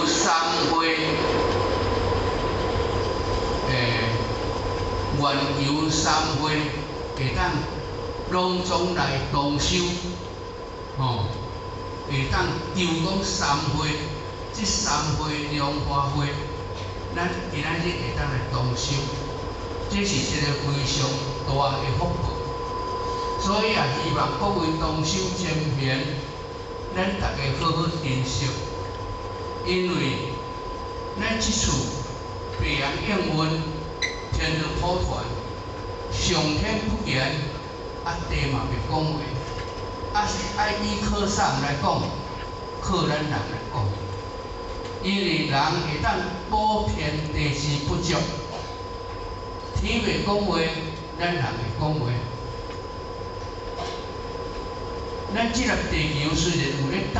求三慧，願求三慧會當攏總來同修，吼，會當求講三慧，這三慧蓮華會，咱今仔日會當來同修，這是一個非常大的福報。所以啊，希望各位同修前賢，咱大家好好珍惜，因為咱這次白楊應運天道普傳，上天不言，啊地嘛袂講話，啊是愛依靠啥人來講？靠咱人來講，因為人會當補天地之不足，天袂講話，咱人會講話。咱這粒地球雖然有咧轉，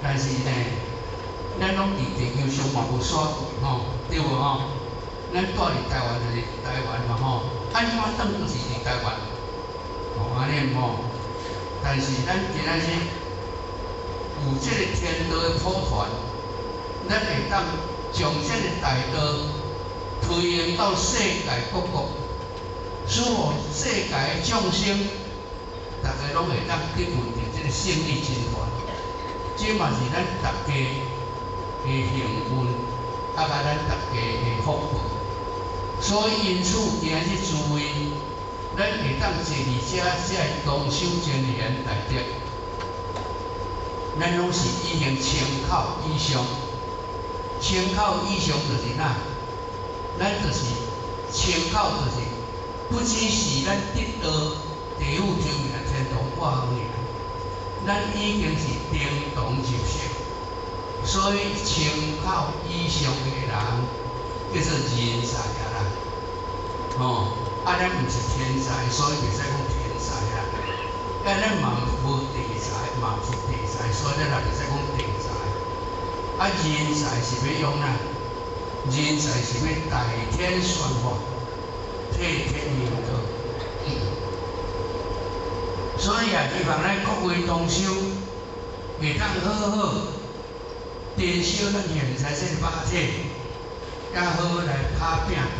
但是呢，咱攏佇地球上嘛無煞過吼，對無吼？咱住佇台灣就是台灣嘛吼，按怎轉都是佇台灣，吼按呢吼。但是咱今仔日有這個天道的普傳，咱會當將這個大道推行到世界各國，使予世界的眾生，逐家攏會當得聞著這個勝義真傳，這嘛是咱逐家的幸運，啊，佮咱逐家的福報。所以因此今日諸位，咱會當坐佇遮，遮個同修真賢大德，咱攏是已經千口以上，千口以上就是哪？咱就是千口，就是不只是咱得道地府天命天堂掛爾，咱已經是登堂入室，所以千口以上的人叫做人才啊啦，吼，啊咱毋是天才，所以袂使講天才啦。啊咱嘛無地才，嘛毋是地才，所以咱也袂使講地才。啊人才是欲用哪？人才是欲代天宣法，替天行道。所以啊，希望咱各位同修會當好好珍惜咱現在這個肉體，也好好來拍拚度。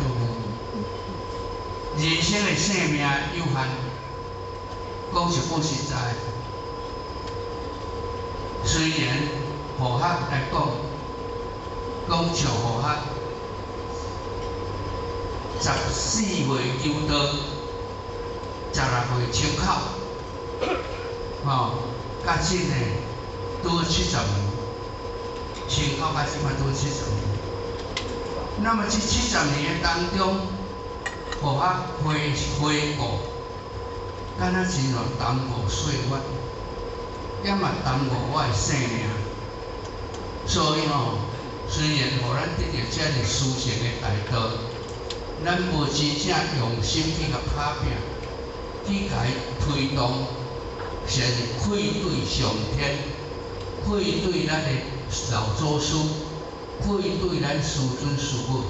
人生的生命有限，講一句實在，雖然佛學來講，講像佛學14歲求道，16歲清口。吼，甲這呢，拄七十年，清口甲這嘛拄七十年。那麼這七十年的當中，佛學回回顧，敢若真像耽誤歲月，也嘛耽誤我的生命。所以吼，雖然予咱得著遮爾殊勝的大道，咱無真正用心去共拍拚，去共伊推動。實在是愧對上天，愧對咱的老祖師，愧對咱師尊師母，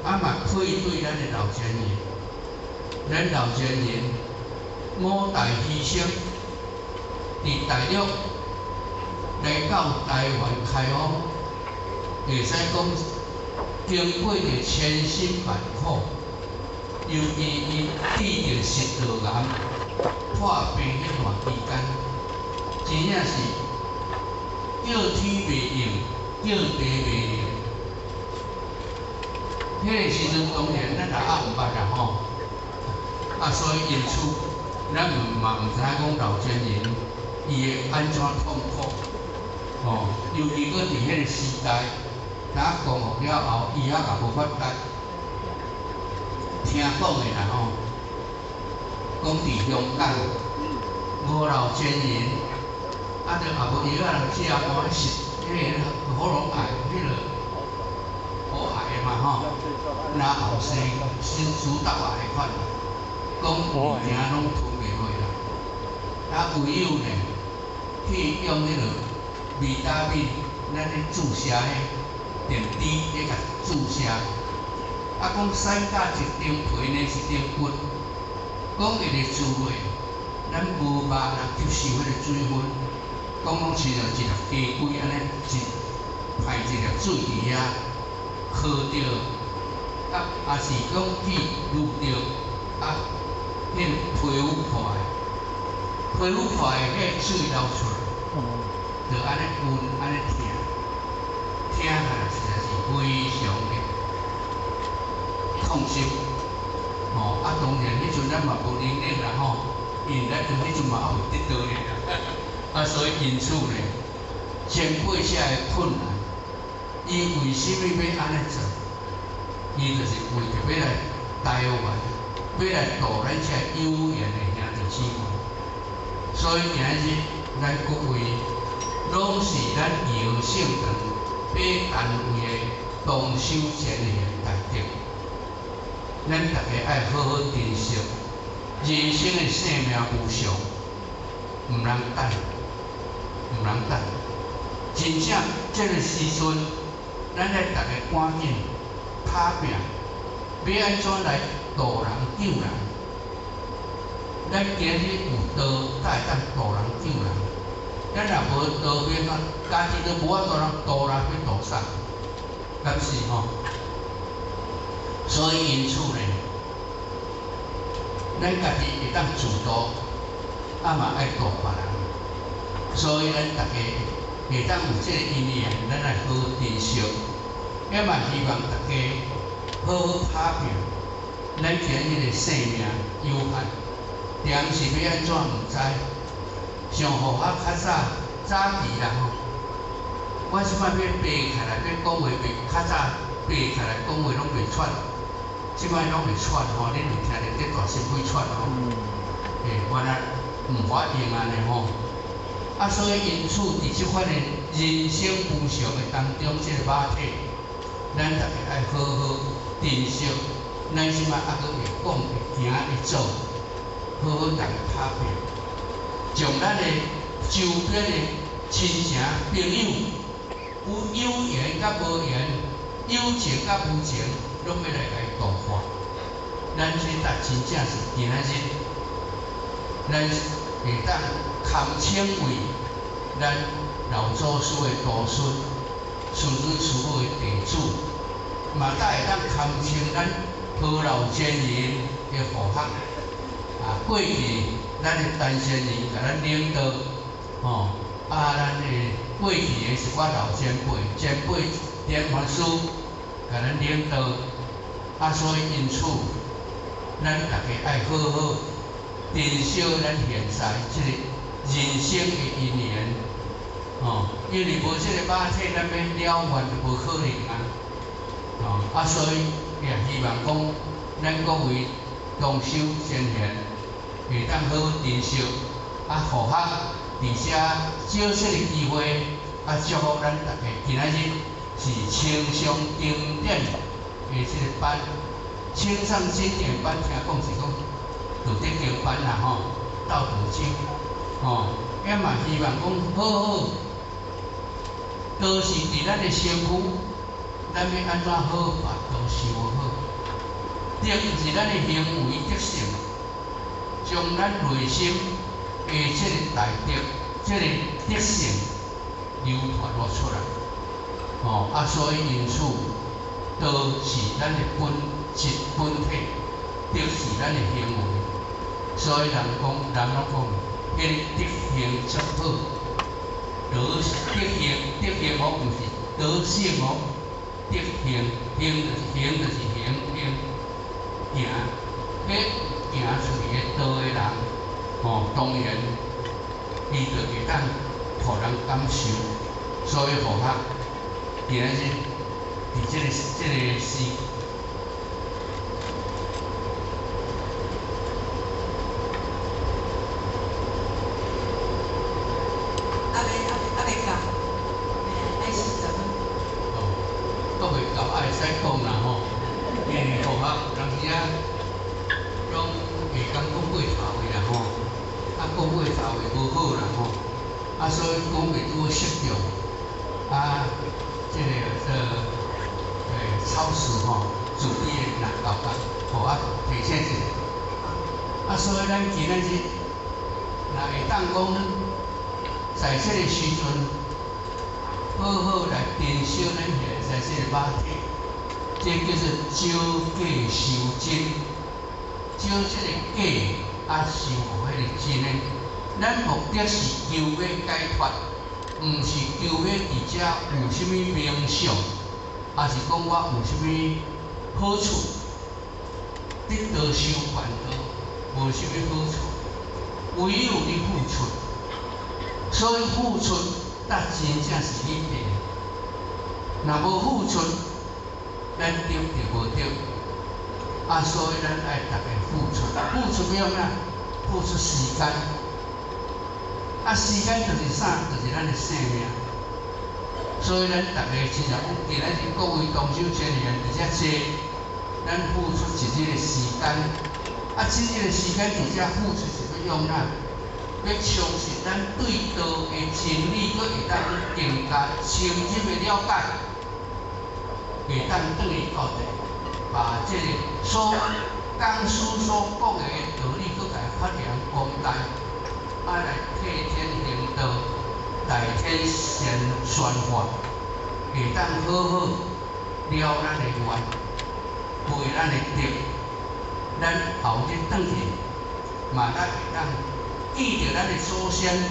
啊嘛愧對咱的老前人。咱老前人五代犧牲，佇大陸來到台灣開放，會使講經過著千辛萬苦，尤其伊得著食道癌。破病彼段期間，真正是叫天袂應，叫地袂靈。彼个時陣當然咱也猶毋捌啦吼，啊，所以因此咱嘛毋知影講老前人伊會按怎痛苦，吼，尤其閣佇彼个時代，若光復了後，醫學也無發達，聽講的啦吼。講佇香港，吳老前人，啊，著也無藥仔通食，無彼是彼个喉嚨癌，彼个喉癌嘛吼，然後生生食道癌彼款，講物件攏吞袂落啦。啊，唯有呢，去用彼个維他命，咱咧注射彼電滴咧共注射。啊，講使甲一張皮呢是張骨。講會會滋落，咱無肉通吸收彼个水分，講講親像一粒雞胿按呢，一水佇遐，渴著，啊，抑是講去遇著啊，彼个皮膚破的彼个水流出來，就按呢聞，按呢疼，疼下來實在是非常的痛心。吼，啊，當然彼陣咱嘛無能力啦吼，因為咱彼陣嘛猶未得道呢，啊，所以因此呢，前輩遮的困難，伊為啥物欲按呢做？伊就是為著欲來台灣，欲來度咱遮有緣的兄弟姊妹。所以今仔日咱各位攏是咱耀聖堂八單位的同修前賢大德，咱大家愛好好珍惜人生的生命無常，毋通等，毋通等。真正這个時陣，咱愛逐家趕緊拍拚，欲按怎來度人救人？咱今日有道，才會當度人救人。咱若無道，欲按怎？家己都無法度通度人，欲度啥？敢是吼？所以因此呢，咱家己會當自度，啊嘛愛度別人。所以咱逐家會當有這个因緣，咱愛好好珍惜。也嘛希望大家好好拍拚。咱今日的生命有限，定是欲按怎毋知。像予我較早早期啦吼，我這擺欲爬起來欲講話袂，較早爬起來講話攏袂喘，這擺攏會喘吼，恁有聽著這大心肺喘吼？欸，原來毋法用按呢吼。啊，所以因此佇這款的人生無常的當中，這个肉體，咱逐家愛好好珍惜。咱這擺猶閣會講、會行、會做，好好逐家拍拚，將咱的周邊的親情朋友，有有緣佮無緣，有情佮無情，攏欲來共伊度化。咱這搭真正是今仔日，咱會當堪稱為咱老祖師的徒孫，師尊師母的弟子，嘛才會當堪稱咱何老前人的護學。啊，過去咱的陳仙人共咱領導，吼，啊，咱的過去的一寡老前輩、前輩蓮法師共咱領導，啊，所以因此，咱逐家愛好好珍惜咱現在這个人生的因緣，吼，因為無這個肉體，咱欲了願就無可能啊，吼，啊，所以也希望講，咱各位同修前賢會當好好珍惜，啊，護學佇遮借這个機會，啊，祝福咱逐家今仔日是清上經典的這个班，清上經典班，聽講是講道德經班啦吼，道德經，吼，也嘛希望講好好，都是佇咱的身軀，咱欲按怎好好把道修好，德是咱的行為德性，將咱內心的這个大德、這个德性流傳落出來，吼，啊，所以因此，道是咱的本質本體，德是咱的行為，所以人講，人攏講，彼个德行足好，德德行德行哦，毋是德性哦，德行行就是行就是行行行，彼行出去的道的人，吼，當然伊就會當予人感受，所以護學今仔日佇這个時。猶未到，愛40分。哦，閣未到，也會使講啦吼。因為護學有當時啊，攏會講講過頭的啦吼，啊講過頭的無好啦吼，啊所以講袂拄好適中，啊，這个做超市吼，自己的若到達，吼啊提醒一下。啊，所以咱今仔日若會當講，在這个時陣，好好來珍惜咱現在這个肉體，這叫做招假修真，招這个假啊修予彼个真的。咱目的是求欲解脫，毋是求欲佇遮有啥物名相，抑是講我有啥物好處，得道修辦道，無啥物好處，唯有你付出。所以付出才真正是彼個。若無付出，咱得就無得。啊，所以咱愛逐家付出，付出欲創啥？付出時間。啊，時間就是啥？就是咱的生命。所以咱逐家親像講，今仔日各位同修青年佇遮坐，咱付出一日的時間。啊，這日的時間佇遮付出是欲創啥？欲充實咱對道的真理，閣會當更加深入的了解，會當轉去到底，把這个所講師所講的道理，閣共發揚光大，啊來替天行道，代天宣宣法，會當好好了咱的願，為咱的德，咱後日轉去，嘛咱會當記著咱的祖先，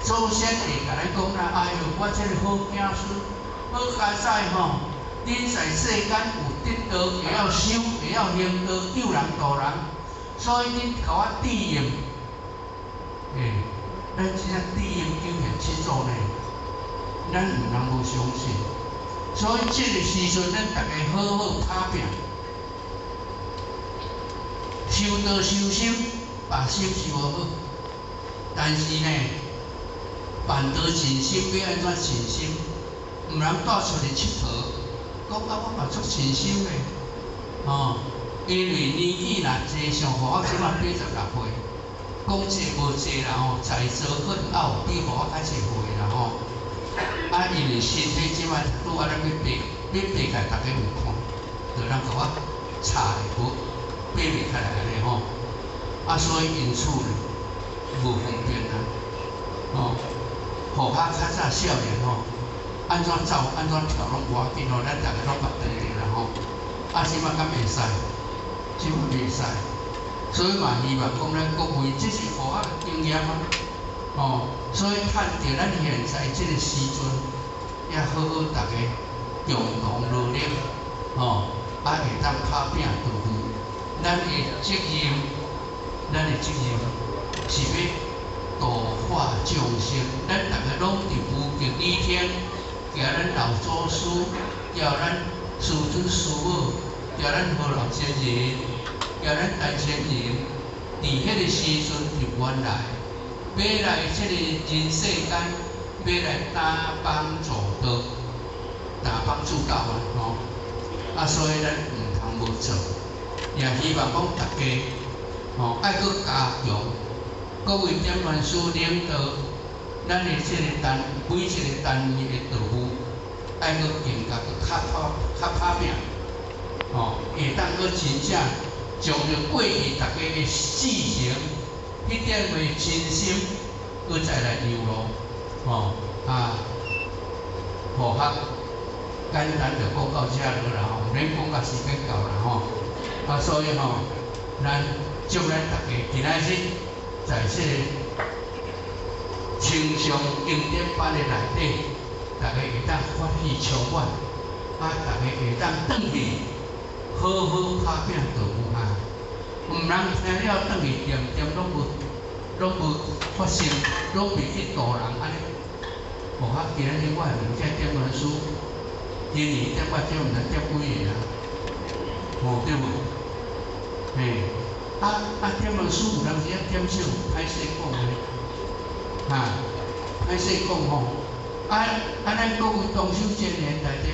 祖先會共咱講啦，哎喲，我這个好子孫，好佳哉吼！恁在世間有得道，會曉修，會曉行道，救人度人，所以恁共我致願。欸，咱真正致願九賢七祖呢，咱毋通無相信。所以這个時陣，咱逐家好好拍拚，修道修心，把心修好。但是呢，辦道盡心欲按怎盡心？毋通帶出去𨑨迌，講啊我嘛足盡心的，吼，因為年紀若濟，像我這擺86歲，講濟無濟啦吼，在座可能猶有比我較濟歲啦吼。啊，因為身體這擺拄仔咧欲爬，欲爬起來，逐家有看，就人共我插咧無爬袂起來按呢吼。啊，所以因此呢，無方便啊，吼，予較較早少年吼，按怎走按怎跳攏無要緊吼，咱逐家攏捌得啦吼。啊，這擺敢會使？這擺袂使，所以嘛希望講咱各位，這是予我的經驗啊，吼，所以趁著咱現在這个時陣，也好好逐家共同努力，吼，啊會當拍拚致富。咱的責任，咱的責任是欲度化眾生，咱逐家攏佇無極理天，交咱老祖師，交咱師尊師母，交咱何老仙人，交咱陳仙人，佇彼个時陣就原來，欲來這个人世間，欲來擔幫助道，擔幫助道啊，吼！啊，所以咱毋通無做，也希望講逐家，吼，愛閣加強，各位點傳師領導，咱的這个單每一个單位的道務，愛閣更加閣較拍較拍拚，吼，會當閣真正將著過去逐家的志情，彼點的真心，閣再來流露，吼啊，予較簡單就講到遮落啦吼，毋免講甲時間到啦吼。啊，所以吼，咱祝咱逐家今仔日在這个清上經典班的內底，逐家會當法喜充滿，啊，逐家會當轉去好好拍拚道務啊，毋通聽了轉去恬恬攏無發生，攏袂去度人按呢。哦，啊，今仔日我會問這點傳師，今年點我這毋知點幾个啊？吼，對無？嘿，啊啊，點傳師有當時仔點少，歹勢講的，哈，歹勢講吼。啊啊，咱各位同修青年內底，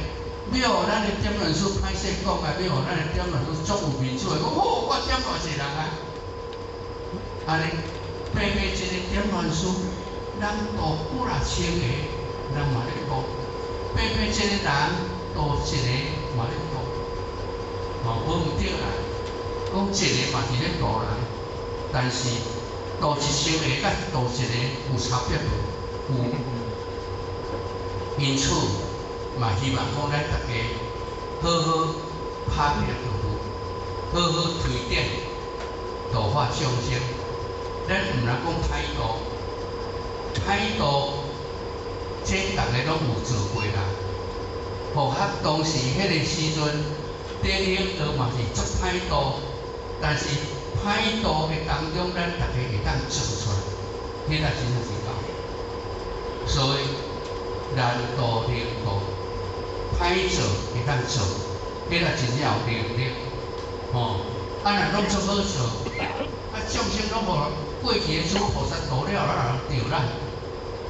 欲予咱的點傳師歹勢講啊，欲予咱的點傳師足有面子的，講好，我點偌濟人啊？按呢，白白一個點傳師，人度幾若千个，人嘛咧度；白白一個人度一個嘛咧度，吼，無毋對啦。講一個嘛是咧度人，但是度1000個佮度一個有差別無？有。因此，嘛希望講咱大家好好拍拚度好好推展度化眾生。咱毋通講歹度，歹度，這逐个攏有做過啦。佛學當時彼个時陣，佇領導嘛是足歹度，但是歹度的當中，咱逐个會當做出來，彼個真正是夠。所以難度能度，歹做會當做，彼個真正有能力，吼。啊，若攏足好做，啊，眾生攏予過去的諸菩薩度了，咱也著咱，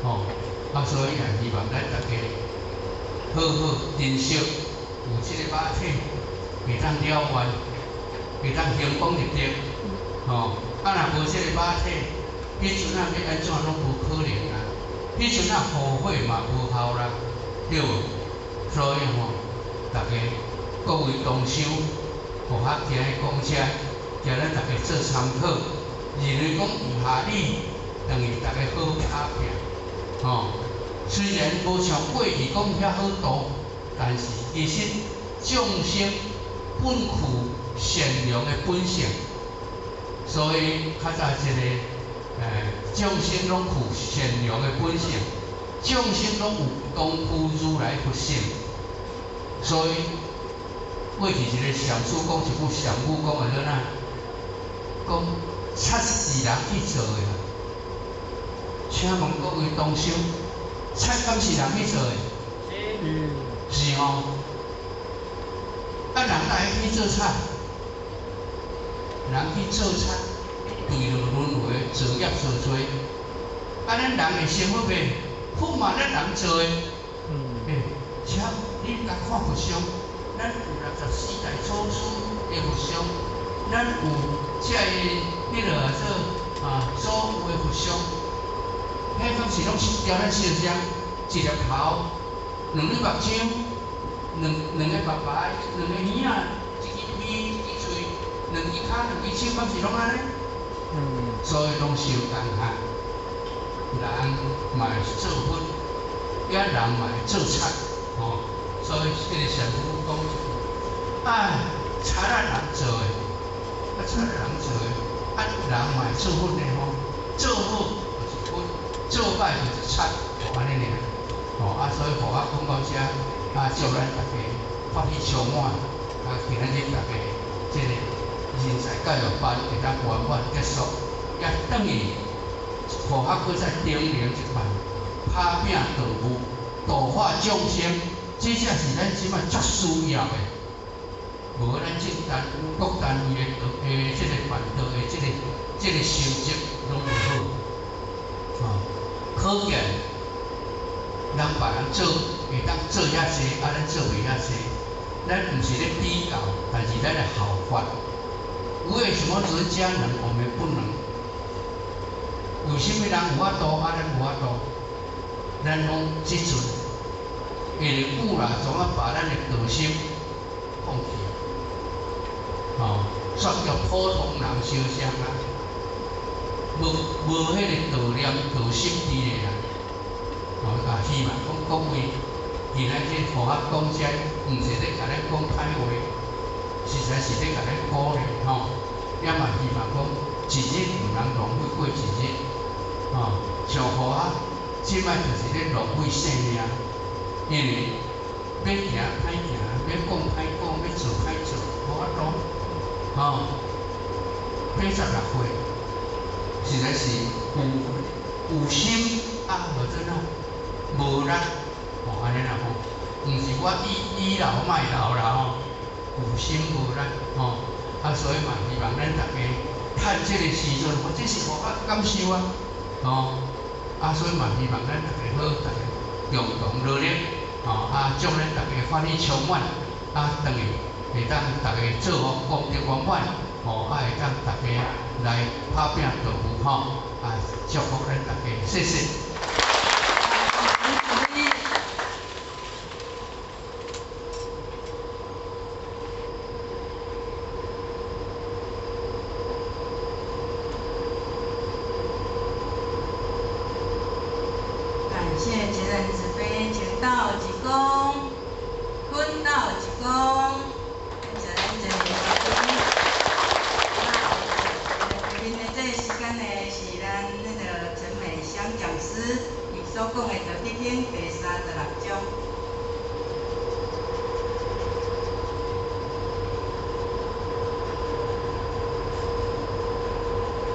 吼。啊，所以也希望咱逐家好好珍惜有這个肉體，會當了願，會當興光入定，吼。啊，若無這个肉體，彼陣仔欲按怎攏無可能啦，彼陣仔後悔嘛無效啦，對無？所以吼，逐家各位同修，佛學今日講遮，叫咱逐家做參考，認為講有下理，等於逐家好拍拚，吼。雖然無像過去講遐好度，但是其實眾生本具善良的本性，所以較早一个眾生攏具善良的本性，眾生攏有當具如來佛性，所以過去一个禪師講一句禪語，講的怎啊？講賊是人去做的啦。請問各位同修，賊敢是人去做的？是。是吼。啊，人哪會去做賊？人去做賊，對落輪迴造業造罪。啊，咱人會成佛袂？佛嘛咱人做的。欸，請你共看佛像，咱有64大祖師的佛像，咱有這个彼落做啊所有的佛像，彼敢是攏是雕咱相像？一粒頭，兩个目睭，兩個目白，兩個耳仔，一支鼻，一支喙，兩支跤，兩支手，敢是攏按呢？所以攏相仝款。人嘛會做佛，也人嘛會做賊，吼。所以這个禪師講一句：啊，賊仔人做的，啊，賊仔人做的，啊，人嘛會做佛的吼。做好就是佛，做歹就是賊，就按呢爾。吼啊，所以佛學講到遮，啊，祝咱大家法喜充滿，啊，今仔日大家這个人才教育班會當圓滿結束，也轉去佛學閣再叮嚀一擺，拍拚度悟，度化眾生，這才是咱這擺足需要的。無咱這單各單位的的這個辦道的這個成績攏無好，吼，可見人別人做會當做遐濟，啊，咱做袂遐濟。咱毋是咧比較，但是咱來效法。為什麼人家能，我們不能？為什麼人有法度，啊，咱無法度？咱攏這陣，因為久啦，總啊把咱的道心放棄，吼，煞叫普通人相像啊，無彼个道念道心佇咧啦。吼啊，希望講各位今仔日佛學講遮，毋是咧共咱講歹話，實在是咧共咱鼓勵吼。也嘛希望講一日毋通浪費過一日，吼，像佛學這擺就是咧浪費性命，因為欲行歹行，欲講歹講，欲做歹做，無法度，吼。86歲，實在是有心啊，無怎啊，無力，吼，按呢啦吼，毋是我倚老賣老啦吼，有心無力吼，啊，所以嘛希望咱逐家趁這个時陣，或者是佛學感受啊，吼，啊，所以嘛希望咱逐家好，逐家共同努力，吼，啊，祝咱逐家法喜充滿，啊，轉去會當逐家做福功德圓滿，吼，啊，會當逐家來拍拚度悟吼，啊，祝福咱逐家，謝謝。感謝吉人慈悲，前道濟公。師伊所講的《道德經》第36章。